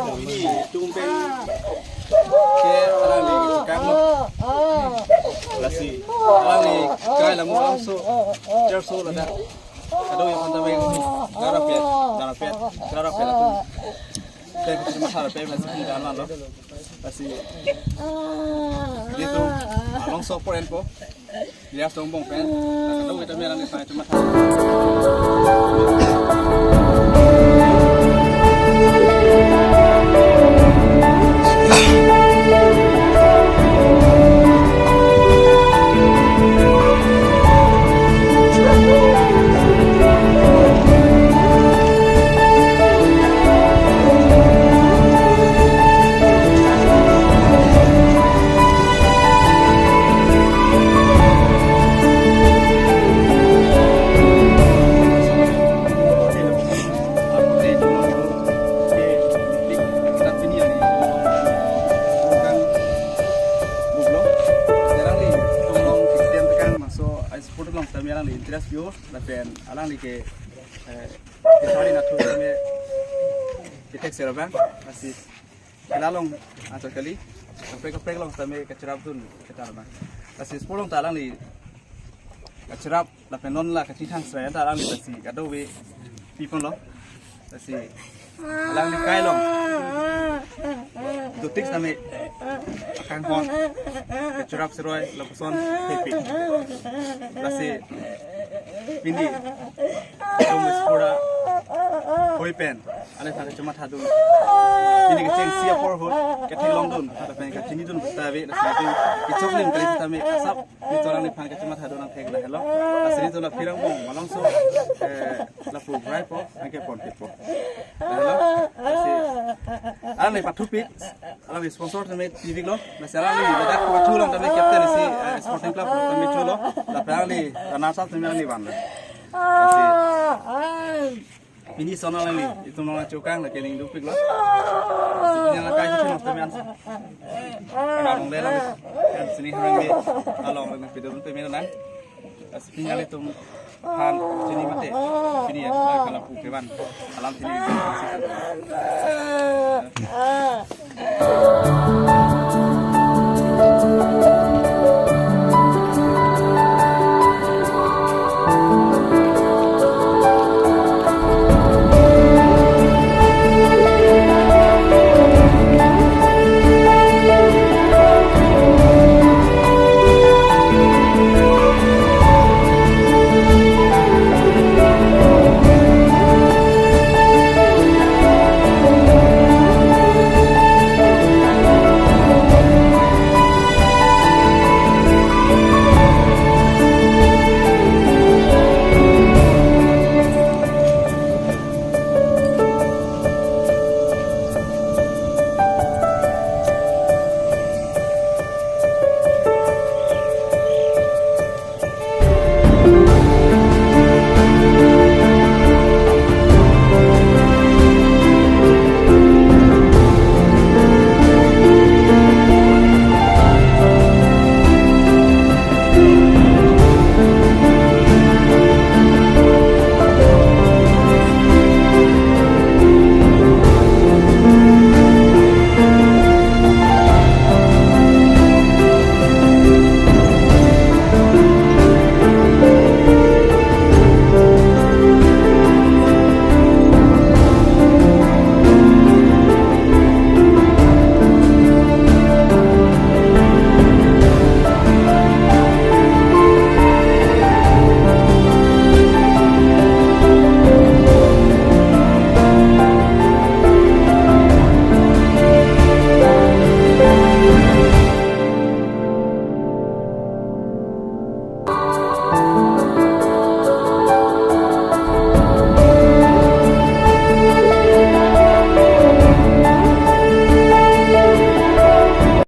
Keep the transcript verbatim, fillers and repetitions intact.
Pini itum pen ke alangli kekang lo. Lasi alangli kai lamu langsung cherso ladak. Kadokave aphan ta bang, garap ya, garap ya, garap ya latum. Pen kecil mahal pen masih tinggal lo. Lasi itum along sopo enpo. Dia songbong pen. Nah, kadokave ta merang di sana cuma. Sport along tame alangli interest yo, lapen alangli ke, eh, kesari nathu tame ketek serabang, lasi khela along anchot kali, kaprek kaprek along tame kacherapdun ketar abang. Lasi sport along ta alangli kacherap lapen non la kachingthang sera ta alangli lasi kadokave pipon lo. Lasi alangli kai along dotik tame akanghon, kacherap seroi lapuson hepi. Lasi pini itum sport ahoi pen alangli aphan kachomathadun. Pini kechengsi apor ahut katheklongdun lapen kachinidun puta ave. Lasi itum kechok lim kali tame asap nelitum alangli aphan kachomathadun nangthek lahelo. Lasi nelitum la phirang bong malongso, eh, lapu brai po, nangkepon po. Lahelo. Lasi alangli pathupik, alangli sponsor tame pipiklo. Lasi alangli ladak pathu along tame captain isi, eh, sporting club tame thulo. Lapen alangli runners up tame alangli van. Lasi pini son alangli itum along chokang lake ning dopiklo. Pini alangli kai si tame an. Along le along. Kan sini harang di along le pidun tame nang. Lasi pini alangli itum aphan chini mate. Pini ya, kalau pu kevan. Alam sini.